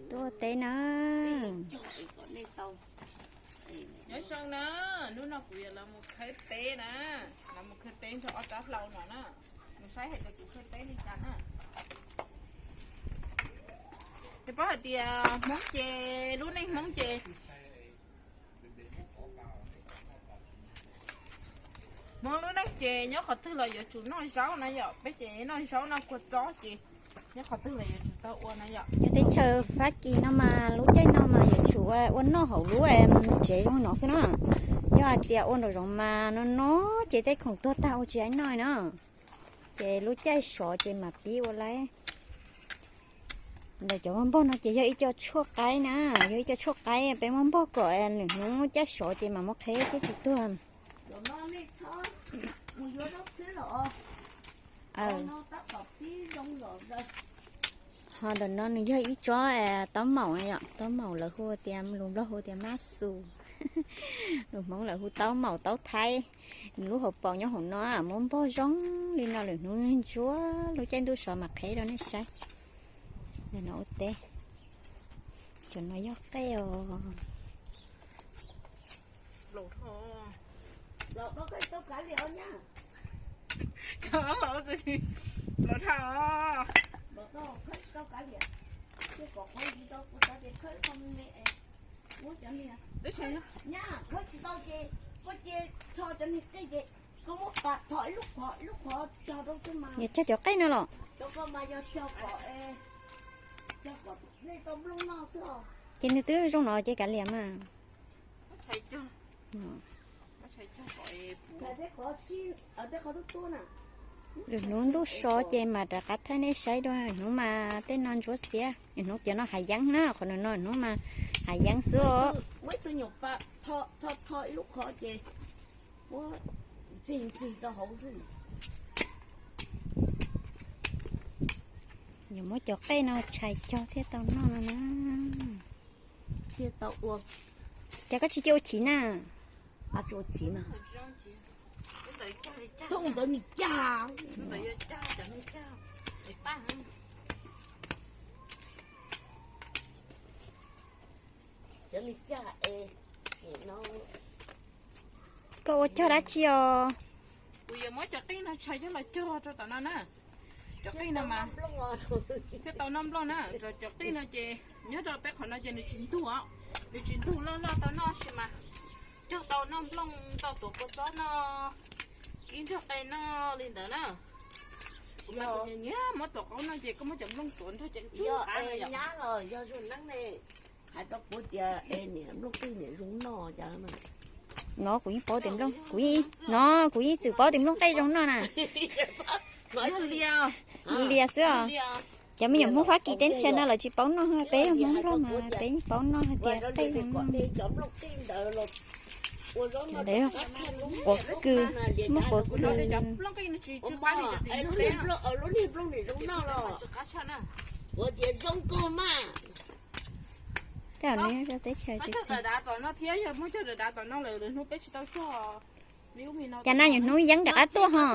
Tuaj teb na. Nyob zoo na, hnub no kuv yuav los mus khawb teb na, los mus khawb teb nrog ob rab hlau no na, mus saib hais tias kuv khawb teb li cas na. Nws paub hais tias Hmoob ces, lub neej Hmoob ces, Hmoob lub neej ces nyob qhov twg los yuav tsum noj zaub na yom, peb ces noj zaub noj kua txob ces nyob qhov twg los yuav tsum tau ua na yom. Nyob teb chaws Fab Kis no mas lub caij no mas yuav tsum ua noj hauv lub tsev zoo no xwb na. Yog hais tias ua nraum zoov mas no no ces tej khoom tuag tag ua tsis tau noj na. Ces lub caij sov ces mam pib ua lawm. Ntawm cov muaj npog no ces yog ib co tshuaj qaib na, yog ib co tshuaj qaib peb muab npog kom lwm hnub caij sov ces mam muab qheb thiab tsis tuag. Ho ntawm no nws yog ib tsob taub maum yom, taub maum lawv hu tias, lus Nplog hu tias mab xus, lus Hmoob lawv hu taub maum taub thaib. Nws lub hauv paus nyob hauv no muab npog zoo li no lwm hnub ntsuab lub caij ntuj sov mam qheb rau nej saib. Ntawm no ua teb, cov no yog qej os. Yog cog cov qej no los? Ces nws twb zoo no ces kav liam mas. Lwm hnub ntuj so ces mam rov qab thaij nej saib dua, hnub mas tej no ntsuab xiab, hnub cov no hav yeeb na, qhov no no hnub mas hav yeeb xwb os. Yuav muab cov qej no tshais cog thiaj tau noj no na. Ces koj tsis cia ua chiv na? Thooj ntawd nws cag. Koj ua cog dab tsi os? Kuv yuav muab cov qij no tshais coj los cog rau tom no na. Cov qij no mas thiaj tau noj nplooj na. Cov qij no ces nyob rau peb qhov no ces nws tsis ntug, nws tsis ntug loj loj tau noj sis mas cog tau noj nplooj, tau tuav kua txob noj, kib nrog qe noj li ntawd na. Kuv mas kuv nyiam nyiam muab tuav qaub noj ces koj muab cov nplooj tuav nrog cov ntsuab qab no yom. Hais rau kuv tias nplooj qij niam zoo noj cas. No kuv yeej paub tias nplooj, kuv yeej, no kuv yeej txwm paub tias nplooj qij zoo noj na. Lias xwb os. Cov me nyuam Hmoob Fab Kis teb chaws no lawv tsis paub noj, peb yog Hmoob Nplog mas peb yeej paub noj hais tias qij zoo noj. Ntawd quav kws, muaj quav kws. Tej zaum nws teb chaws tsis txi. Cas na, yus hnub yeeb rov qab tuaj ho.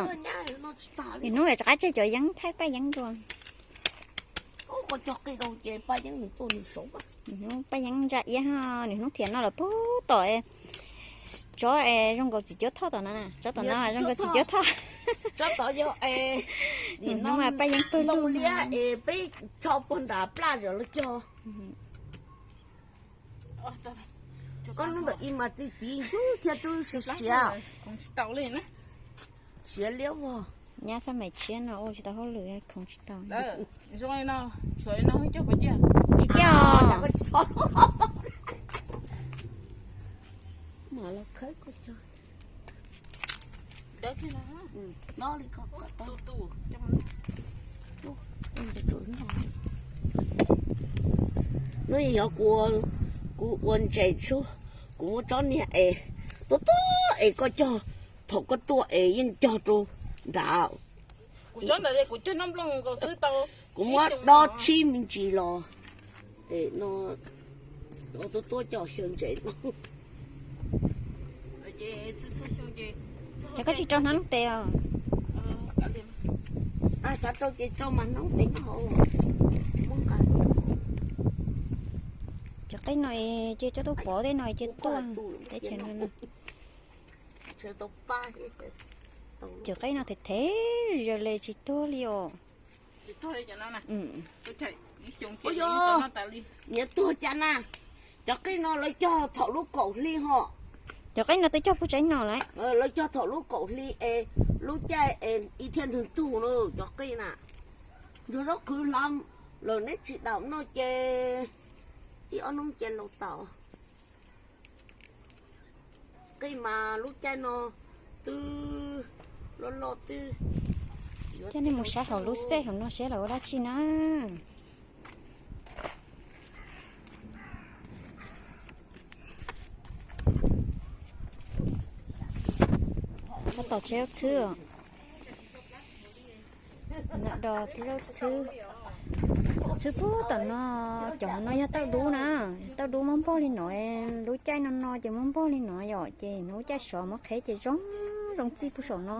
Yus hnub rov qab tseg cov yeeb thaij paj yeeb dua. Hnub paj yeeb ntsa iab ho, nws hnub thiam no lawm puag tom tsob es zoo nkaus txiv cuab thoj tom no na, tsob tom no zoo nkaus txiv cuab thoj. Nws hnub mas paj yeeb pawg lug. Peb tso puag nram plaj zom lawv cog. Ob hnub ntawm ib mas txi txiv ntub thiab twb siav siav. Siav liab vog. Nyab xab mais tshiab no ua tsis tau hauj lwm khoom tsis tau. Tsis ciaj os. Hnub yog kuv ua ntses tsuag, kuv muab tsob niag es tuaj tuaj es koj cog, thaum koj tuaj es yeej cog rau nrad. Kuv muab dob tsib me ntsis los, tuaj tuaj coj xyaw ntses no. Ces koj tsis rau hnab looj tes os? Xav rau ces rau mas hnab looj tes nyob hauv. Cov qej no ces coj tuaj pov tej no ces tuaj teb chaws no. Cov qej no thev thev zaws li tsis tuag li os. Niam tuag cas na. Cov qej no lawv cog thaum lub kaum hli ho. Cov qej no twb cog puag tsaib no lawm. Lawv cog thaum lub kaum hli es lub caij es ib thiaj ntug ntug na cov qej na. Ntsuag zaub qhwv hlav lawm neb tsis daum noj ces ib ob hnub ces laus tau. Qej mas lub caij no twb loj loj twb. Coj nej mus saib hauv lub xej hauv no seb lawv ua dab tsi na. Tab tom tseb zaub txhwb. Dos tib zaub txhwb. Txhwb puag tom no, cov hauv no yog tauj dub na. Tauj dub muab npog li no, lub caij no no ces muab npog li no yom, ces lub caij sov muab qheb ces zoo zoo txij puag saum no.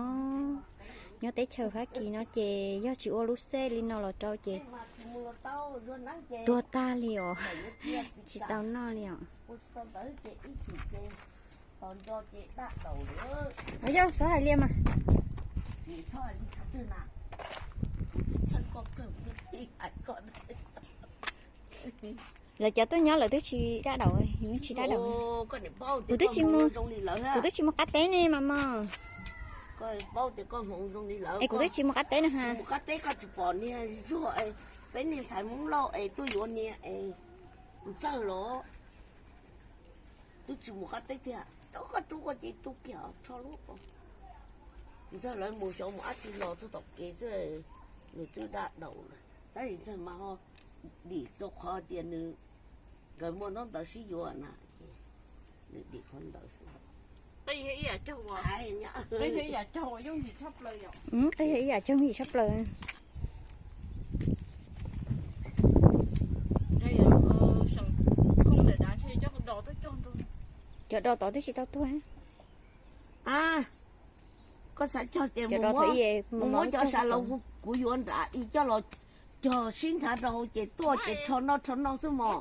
Nyob teb chaws Fab Kis no ces yog tsis ua lub xej li no los rau ces tuag tag li os, tsis tau noj li os. Yog xav hais li mas. Lawv cov tuaj nyob lawv twb tsis dab daus, tsis dab daus. Kuv twb tsis mus, kuv twb tsis mus qab teb ne mas mog. Es kuv twb tsis mus qab teb na ha. Peb niag ntxhais Hmoob Lauj es tuaj yuav niag es ntxawg los twb tsis mus qab teb tiag, rau koj rub koj ces tu kiag rho lub. Ntxawg lawv mus xyov mus dab tsi los txog tom kev xwb, nws twb dab daus lawm. Tab sis ntxawg mas ho dim rau qhov tias nws, nkawd muaj ntaub ntawv sib yuav na, ces nws dim qhov ntawd xwb. Qhov ib yam caug yooj yim tshaj plaws. Cov dos tod twb tsis tau tuag. Koj xav cog ces mus muab cov sa laus kuv yuav nram ib coj los cog sib nrhav rau hauv ces tuaj ces rho noj rho noj xwb mog.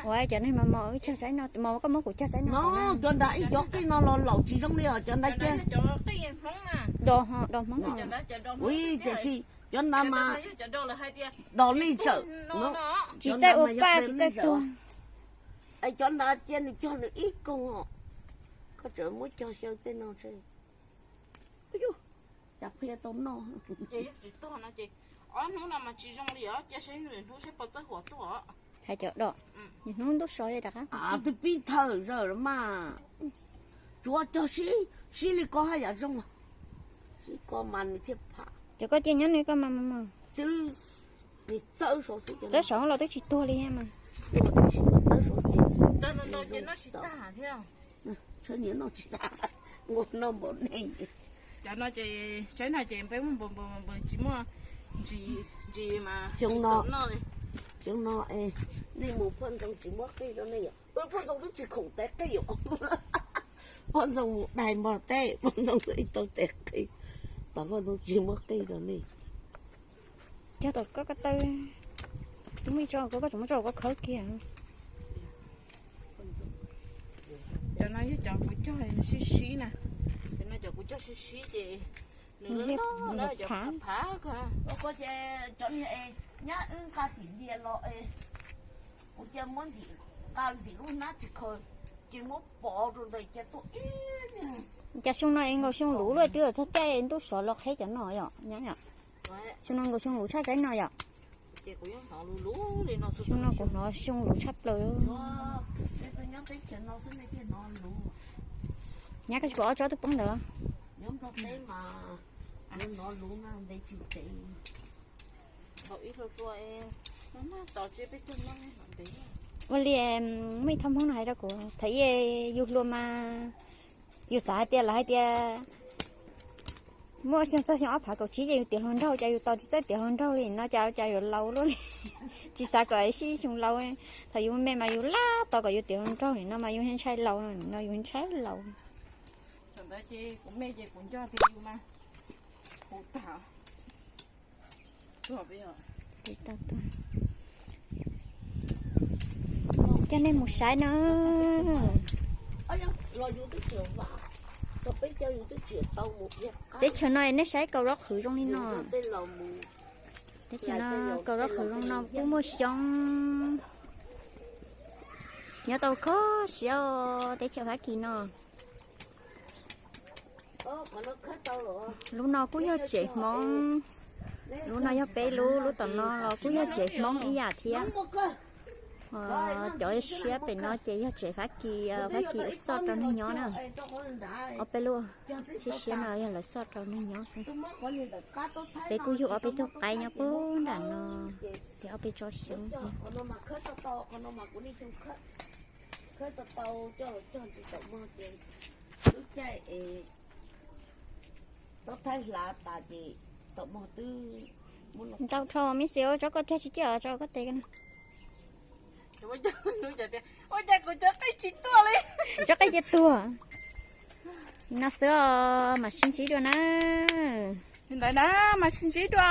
Ua cov neeg mos mos wb cog tsaib no, mos koj muab kuv cog tsaib no. Cov nrad ib cov qij no los laus tsis zoo li os cov nrad ces. Dos, dos Hmoob. Ua tiam sis cov nrad mas dos nej tsawm. Tsis txawj ua paj tsis txawj tuag. Es cov nrad cia nws cog nws ib koog os. Koj tseem muab cog xyaw tej no. Cas phia tau noj. Ces yog tsis tuag no ces ob hnub no mas tsis zoo li os, cia saib nws hnub saib puas txawj huam tuaj. Hais cov dos, hnub ntuj so rov qab. Twb pib thawj zaws los mas. Tsuav cog sib, sib li ko haj yam zoo. Sib ko mas nws thiaj pham. Cov koj cia nyob nws koj mas mas. Twb txawb saud xwb, txawb saud los twb tsis tuag li mas. Txawb saud ces noj tsis tag thiab. Tshawb niam noj tsis tag, nquag noj npaum nej. Cov no ces tsaib no ces peb muaj npaum npaum npaum tsis muaj ntsis mas xyoo no, xyoo no nej mus Phoj Ntxoog tsis muab qij rau nej yom. Phoj Ntxoog twb tsis khoom tes qij yom. Phoj Ntxoog mus dai npog teb, Phoj Ntxoog twb ib tau tes qij, tas Phoj Ntxoog tsis muab qij rau nej. Cog tom koj ko taw, twb muaj ib tso koj, koj tseem muab tso koj khawb kiag. Cov no yog cov kuv cog sib sib na, cov no cov kuv cog sib sib ces nws loj loj na, cov phav phav ko. Cov niag nyab wb nqa tim lias los es kuv cia muab ntim, nqa ntim lub hnab tsis khaws, ces muab pov rau ntawd cia tuaj ib. Cas xyoo no es nkaus xyoo luv luaj twb txog caij ntuj sov los qheb cov no yom, nyob yom. Xyoo no nkaus xyoo luv tshaj tsaib no yom. Xyoo no kuv hnov xyoo luv tshaj plaws. Nyab koj tsis pom ob tsob twb poob ntawd. Ua li muaj ib thaj Hmoob no hais rau kuv, thaum ub yus hluas mas yus xav hais tias lawv hais tias muaj xyoo txog xyoo ob phav kaum tsib ces yus tiav hluas nraug, cas yus tos tsis txawj tiav hluas nraug li no, cas cas yuav laus luaj li. Tsis xav kom sib xyoo laus. Thaum yus me mas yus laj tos kom yus tiav hluas nraug, nim no mas yus ntshai laus, nim no yus ntshai laus. Thaum ntawd ces kuv me ces kuv nco tias yus mas huv tag. Tsis tau tuag. Coj nej mus saib na. Teb chaws no nej saib kaus zaub qhwv zoo li no. Teb chaws no kaus zaub qhwv zoo no kuj muaj xyoob. Nyob tau kho siab os, teb chaws Fab Kis no. Lub no kuj yog tsev Hmoob. Lub no yog peb lub, lub tom no los kuj yog tsev Hmoob ib yam thiab. Cov siab pem no ces yog tsev Fab Kis, Fab Kis ua xoj rau neeg nyob na. Ob peb lub siab siab no yog lawv xoj rau neeg nyob xwb. Peb kuj yug ob peb tug qaib nyob puag nram no, thiab ob peb tsob xyoob. Ntau dhau me xis, tsob koj cog tsis ciaj, tso koj tes na. Tsob qaib cia tuag. No xwb os, mam sib ntsib dua na. Ntawd na, mam sib ntsib dua.